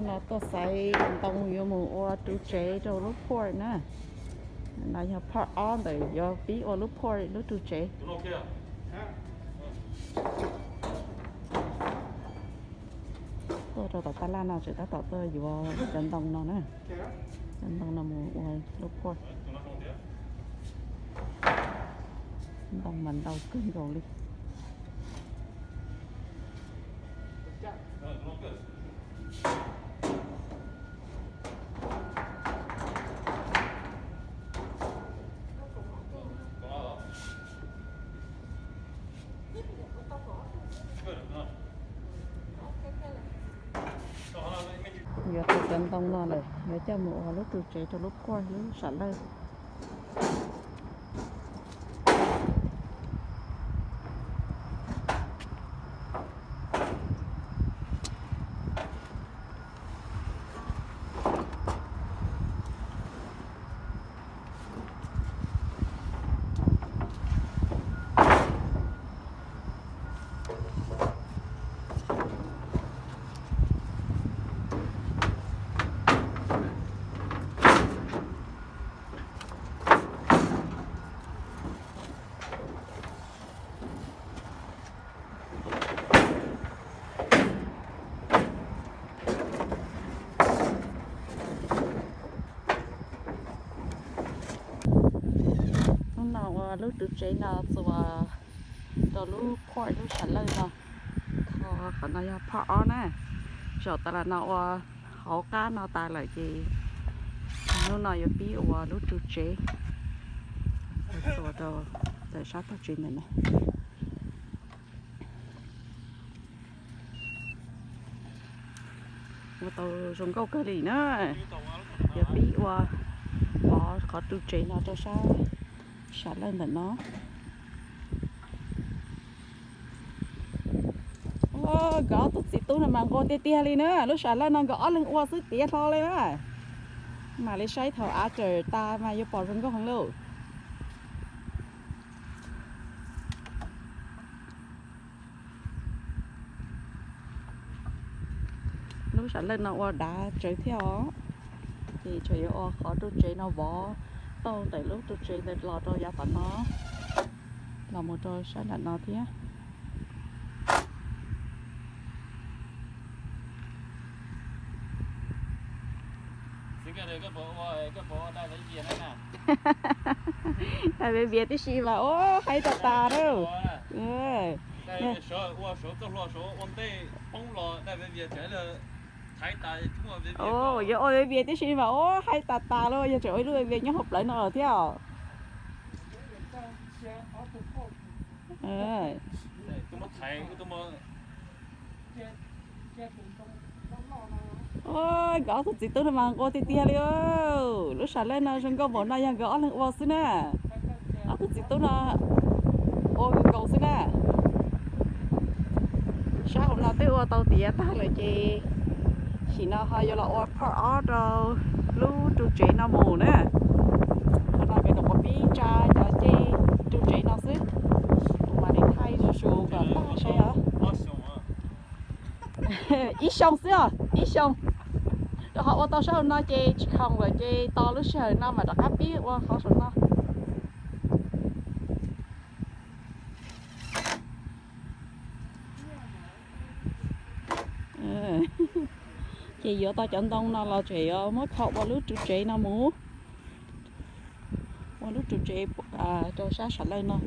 No tuaj xaiv ntoo yuav mus ua ru tsev rau lub porch na. No yog part ob ntawm yuav pib ua lub porch, lub ru tsev. Tuaj rau tom taj laj no tseem tab tom tuaj yuav cov ntoo no na. Cov ntoo no mus ua lub porch. Ntoo mas ntau kawg nkaus li. Yuav tau cov ntoo no lawm yuav coj mus ua lub ru tsev rau lub porch, lub sam lawj. Hnub no ua lub ru tsev no txuas rau lub porch, lub sam lawj no. Qhov no yog part ob na. Zaum tas los no ua hauv qab no tas lawm ces hnub no yuav pib ua lub ru tsev, txuas rau ntawm sab tag tsev ntawm no. Ua tau zoo nkauj kawg li na. Yuav pib ua pov qhov ru tsev no rau sab sam lawj ntawm no. Nkawd ob tug txiv tub no mas nquag tiag tiag li na, lub sam lawj no nkawd ob leeg ua xwb tiav hlo li na. Mam li saib thaum after tas mas yuav pom zoo nkauj heev lauj. Lub sam lawj no ua dav tsawv thiab os. Ces tseem yuav ua qhov ru tsev no vov tau ntawm lub ru tsev ntawd los rau yav tom no, los mus rau sab nram no thiab. Dai Vias tib si mas ua haib tas tas na. Yuav ua Vias tib si mas ua haib tas tas lauj, yog tseem ua ib lub Vias nyob hauv plawv no lawm thiab os. Nkawd ob tug txiv tub no mas nquag tiag tiag li. Lub sam lawj no zoo nkauj npaum no yog nkawd ob leeg ua xwb na. Ob tug txiv tub no ua nkaus xwb na. Sab hauv no twb ua tau tiav tag lawm ces sim no ho yuav los ua part ob rau lub ru tsev no mus na. Qhov no nkawd nyuam qhuav pib tsa cov cej ru tsev no xwb, kuv mam li thaij zuj zus kom tag saib os. Ib xyoo xwb os, ib xyoo. Rau qhov ua tau sab hauv no ces tsis khoom lawm ces tos lub sij hawm no mam rov qab pib ua qhov saum no. Ces yuav tau cov ntoo no los tseem yuav muab kho ua lub ru tsev no mus, ua lub ru tsev rau sab sam lawj no.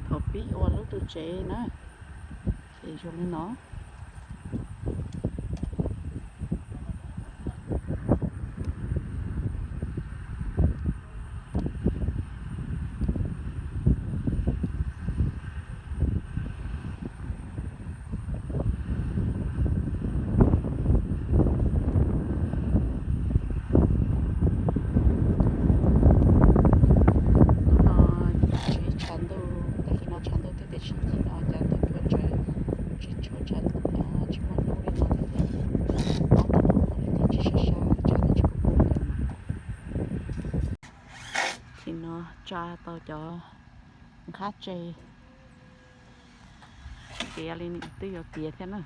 Thaum pib ua lub ru tsev na, ces zoo li no. Hnub no tsev tshav ntuj, tag kis no Tshav ntuj thiab tiam sis ntawm no cas tus cuav tseem tsis tshua, tsis muaj hnub li no thiab tias ob tug no thiaj tsis sab sab, tshav thiaj tsis pub pub ntawd mas. Thaum no tsa tau cov nqhab tse tiav li, twb yuav tiav thiab na.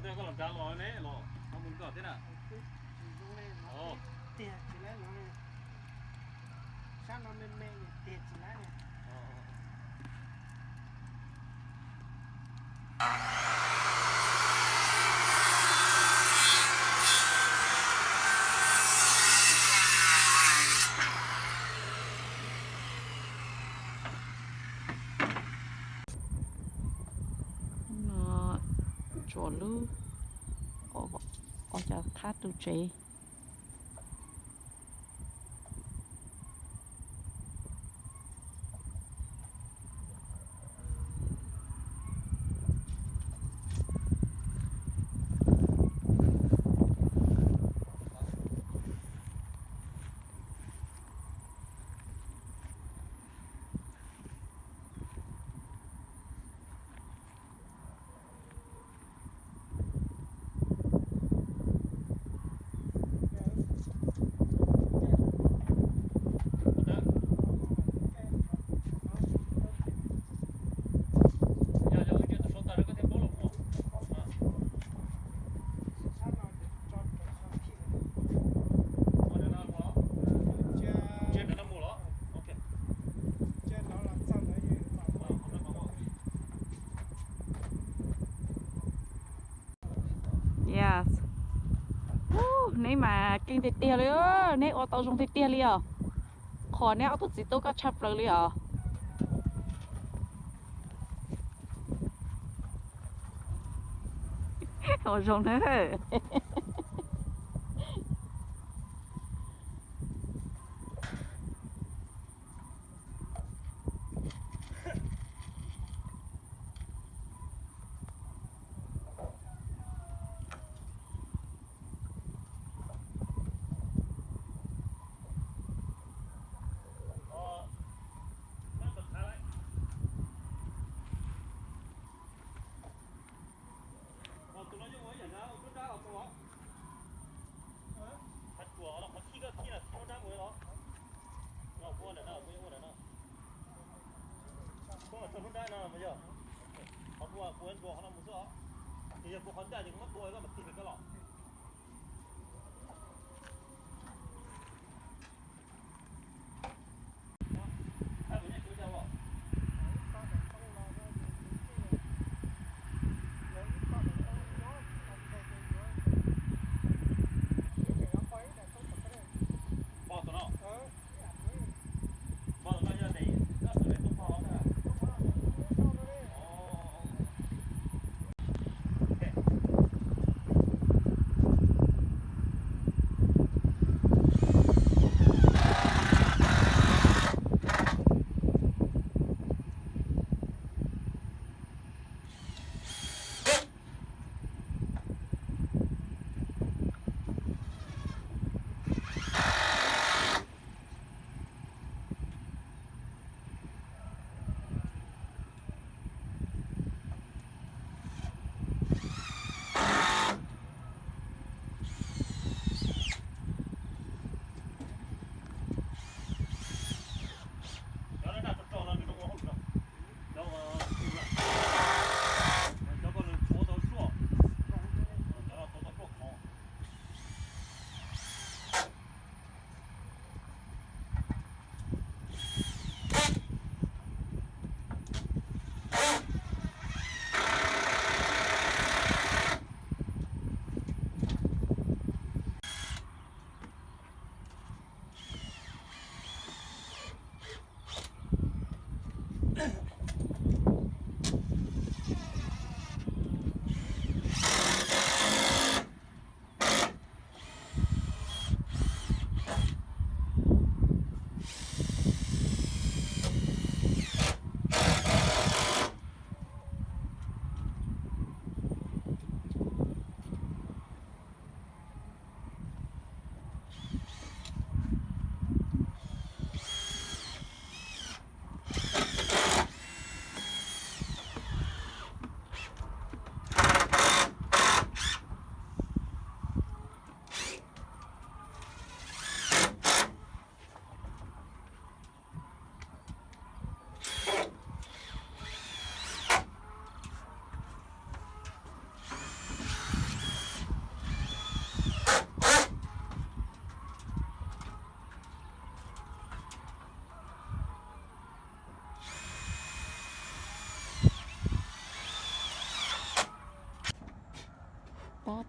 Koj los nrad los ne los, koj mus koj thiab na. Tiag tsis laib no, sab no me me tiag tsis laib. No tsuas lub, o, cov qhab tu tsev. Yes. Ub, neb mas keej tiag tiag li, neb ua tau zoo tiag tiag li os. Qhov neb ob tug txiv tub koj tshaj plaws li os. Ua zoo na.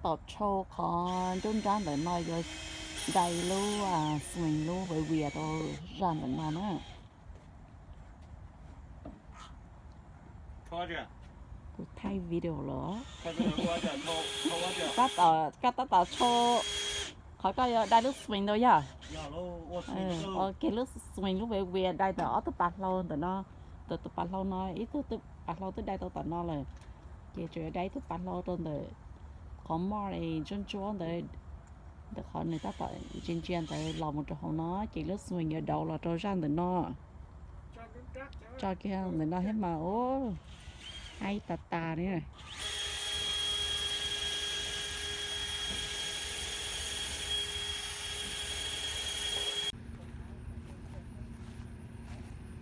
tom tsho qhov nruab nrab ntawm no yuav dai lub swing lub viv vias rau zaj ntawm no na. Kuv thaij video los. Tab tom, koj tab tom tsho qhov koj yuav dai lub swing ntawd yog. Ok, lub swing lub viv vias dai ntawm ob tug pas hlau ntawm no, ntawm tus pas hlau no ib tug, pas hlau twb dai tau tom no lawm, ces tseem yuav dai ib tug pas hlau rau ntawm qhov moj ntsuab ntsuab ntawd, ntawm qhov nws tab tom ntsia ntsia ntawd los mus rau hauv no ces lub swing yuav daus los rau zaj ntawm no. Tso kiag ntawm no thiab mas, ub, haib tas tas li.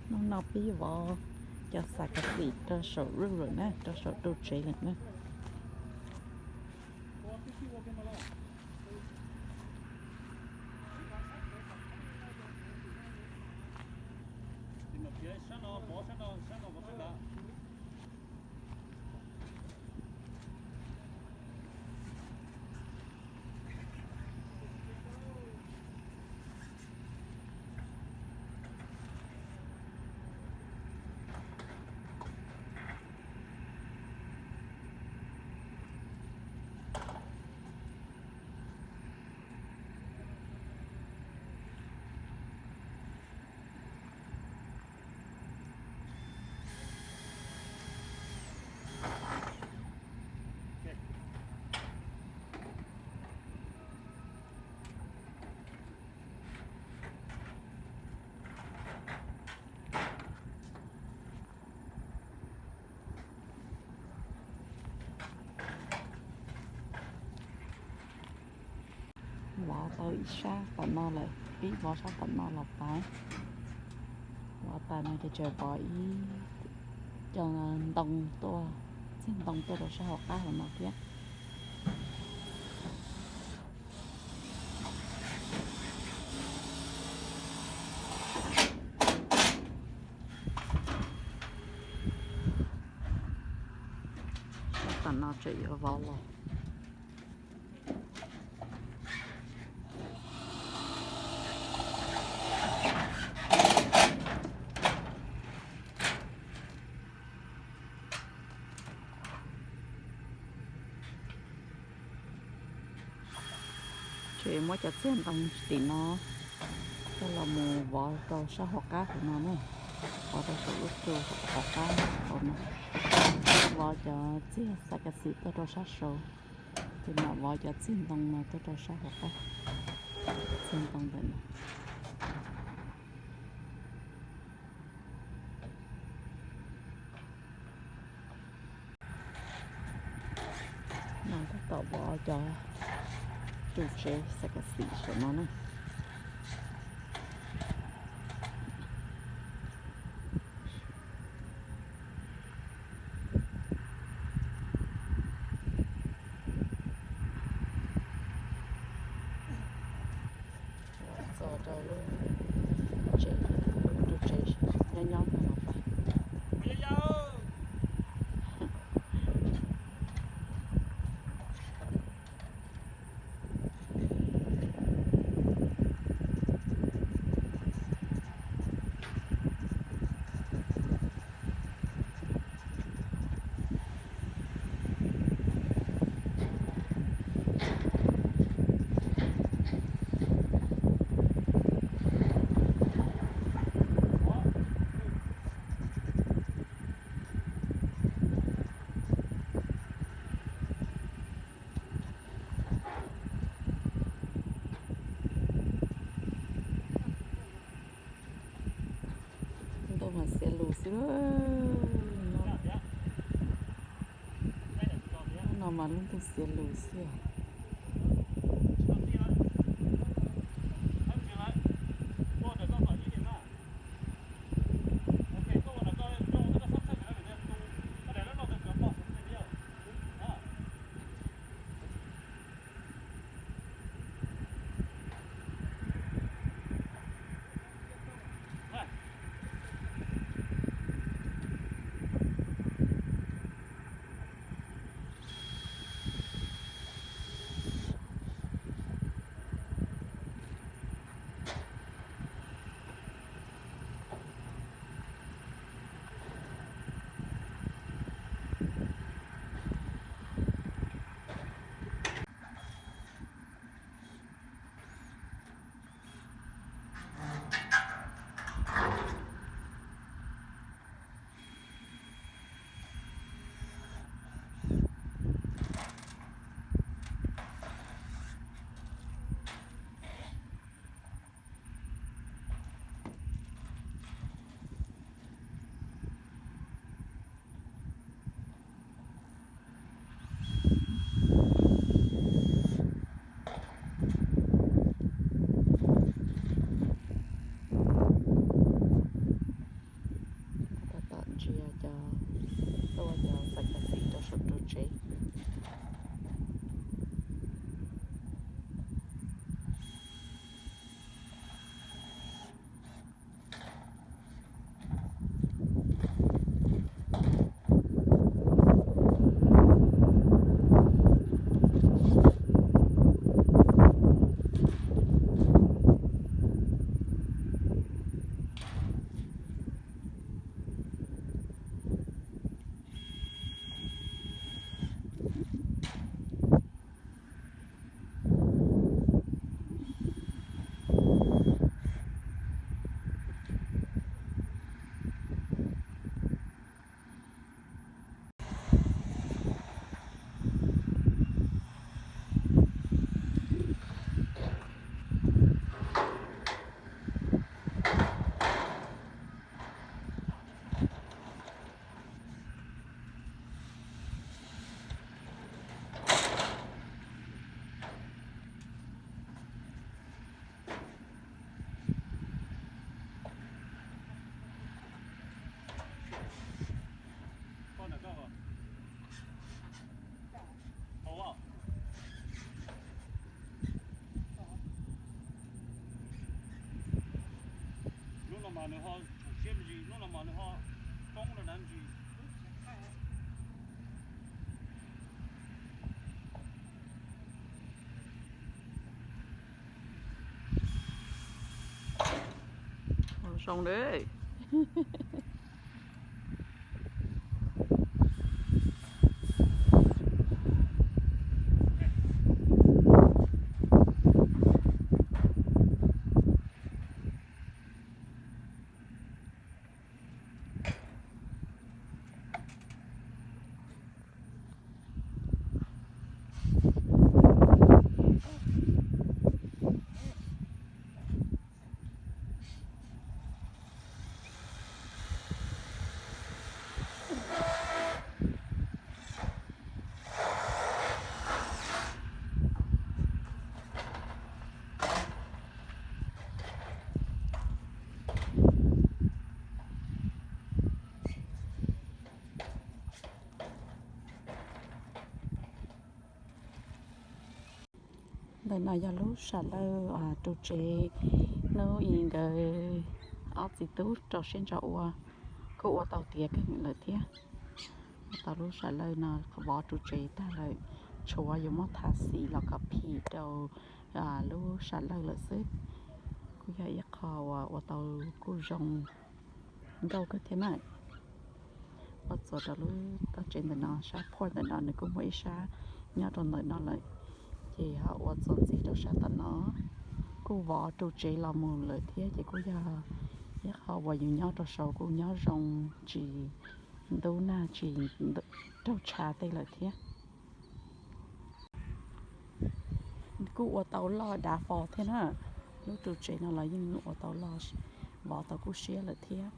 Hnub no pib vov cov xav kas xim rau saum roof lawm na, rau saum roof tsev lawm na. Vov tau ib sab tom no lawm, pib vov sab tom no los pais. Vov tas no ces tseem vov ib co ntoo tuaj, txiag ntoo tuaj rau sab hauv qab hauv no thiab. Sab tom no tseem yuav vov los. Ces muab cov txiag ntoo tim no coj los mus vov rau sab hauv qab hauv no ne, vov rau saum lub tsu hauv qab hauv no, vov cov txiag xav kas xim tuaj rau sab saud, ces mam vov cov txiag ntoo no tuaj rau sab hauv qab, txiag ntoo ntawm no. No tab tom vov cov tsu tsev xav kas xim saum no na. Txog rau lub tsev, lub tsev nyob nyob no los pais. Ntuj mas xiav lus xwb. Hnub no mas lub ntuj xiav lus xwb. Nws ho tshum siab me ntsis, hnub no mas nws ho coob rau dab ntsis. Zoo na. Ntawm no yog lub sam lawj rau tsev, hnub i nkawd ob txiv tub rau siab ntso ua, kuj ua tau tiav kawg lawm thiab. Ua tau lub sam lawj no vov rau tsev tag lawm, tshuav yuav muab tha xim los kom phim rau lub sam lawj lawm xwb. Kuj yog ib qho uas ua tau kuj zoo nkauj kawg thiab na. Ua txuas rau lub toj tsev ntawm no, sab phoj ntawm no nws kuj muaj ib sab nyob rau ntawm no lawm, ces ho ua txuas ntxiv rau sab tom no. Kuj vov rau tsev los mus lawm thiab, ces kuj yog ib qho uas yus nyob rau saud kuj nyob zoo, tsis ntub nag tsis raug tshav tej lawm thiab. Kuj ua tau loj dav fo thiab na. Lub rau tsev no los yeej ua tau loj, vov tau kuj siab lawm thiab.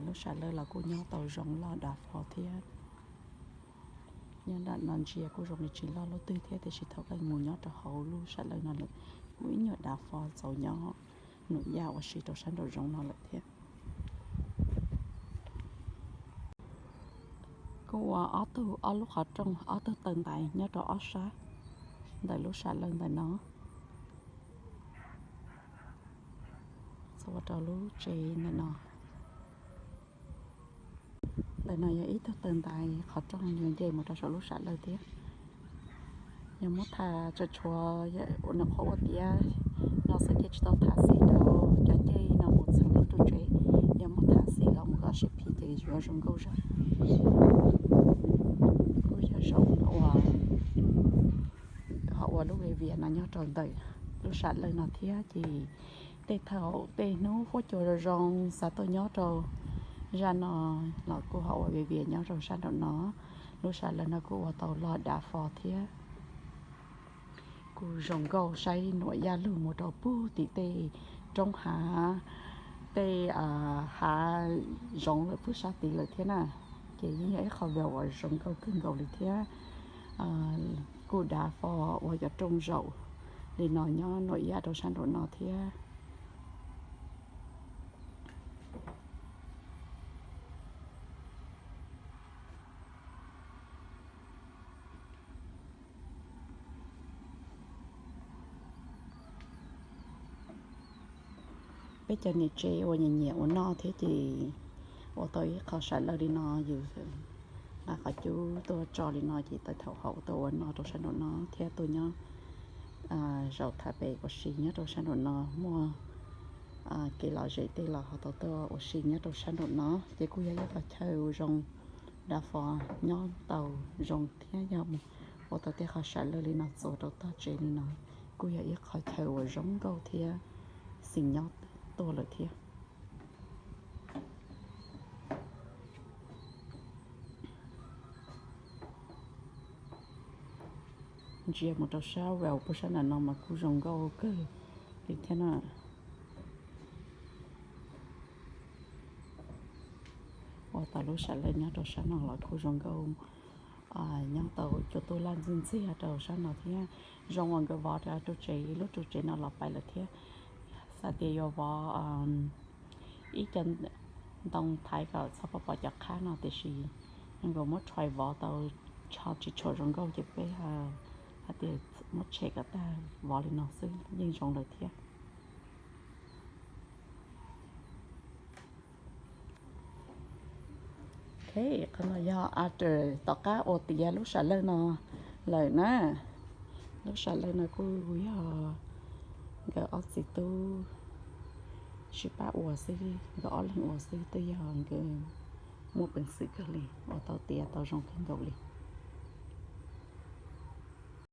Lub sam lawj los kuj nyob tau zoo loj dav fo thiab. Nyob nram no ntsia kuj zoo li tsis loj lub twg thiab, tiam sis thaum koj mus nyob rau hauv lub sam lawj no lawm, kuj ib nyuag dav fo txaus nyob nuam yaj ua si rau sab nraum zoov no lawm thiab. Kuj ua ob tug, ob lub qhov rooj, ob tug taw ntais nyob rau ob sab ntawm lub sam lawj ntawm no. Txog rau lub tsev ntawm no. Ntawm no yog ib tug taw ntais qhov rooj yuav nce mus rau saum lub sam lawj thiab. Yog muab tha, tsuas tshuav ua nws qhuav ua tiav no xwb ces tsis tau tha xim rau cov ncej no mus txog lub rau tsev. Yog muab tha xim los mus kom sib phim ces yuav zoo nkauj zog. Kuj yog zoo uas ho ua lub vias vias no nyob rau ntawm lub sam lawj no thiab, ces tej thaum tej hnub huab cua zoo zoo xav tuaj nyob rau zaj no los kuj ho ua vias vias nyob rau sab nraum no. Lub sam lawj no kuj ua tau loj dav fo thiab. Kuj zoo nkauj, saib nuam yaj lug mus rau puag tim tej roob hav, tej hav zoov lawm puag sab tid lawm thiab na. Ces yeej yog ib qho vias uas zoo nkauj kawg nkaus li thiab. Kuj dav fo ua cov rooj zaum li no nyob nuam yaj rau sab nraum no thiab. Peb cov niam tsev uas nyiam nyiam ua noj thiab ces ua tau ib qho sam lawj li no, yus nqa qhov cub tuaj tso li no ces tawm thaum hauv tuaj ua noj rau sab nraum no thiab tuaj nyob zaum tham pem ua si nyob rau sab nraum no, muaj kev lom zem tej los ho tau tuaj ua si nyob rau sab nraum no. Ces kuj yog ib qho chaw uas zoo dav fo, nyob tau zoo thiab yog mus ua tau tej qho sam lawj li no txuas rau tog tsev li no, kuj yog ib qho chaw uas zoo nkauj thiab xis nyob tuaj lawm thiab. Ntsia mus rau sab view puag sab nram no mas kuj zoo nkauj kawg li thiab na. Ua tau lub sam lawj nyob rau sab no los kuj zoo nkauj, nyob tau cua tuaj laj ntxig ntxiag rau sab no thiab. Zoo uas nkawd vov rau tsev, lub rau tsev no los pais lawm thiab. Xav tias yuav vov ib co ntoo thaiv kom txhob pom cov qhab no tiam sis nkawd muab try vov tau tsis tshua zoo nkauj ces peb hais tias muab tshem kom tag vov li no xwb yeej zoo lawm thiab. Qhov no yog after tom qab ua tiav lub sam lawj no lawm na. Lub sam lawj no kuj yog nkawd ob txiv tub sib pab ua xwb, nkawd ob leeg ua xwb, twb yog nkawd muaj peev xwm kawg li, ua tau tiav tau zoo kawg nkaus li.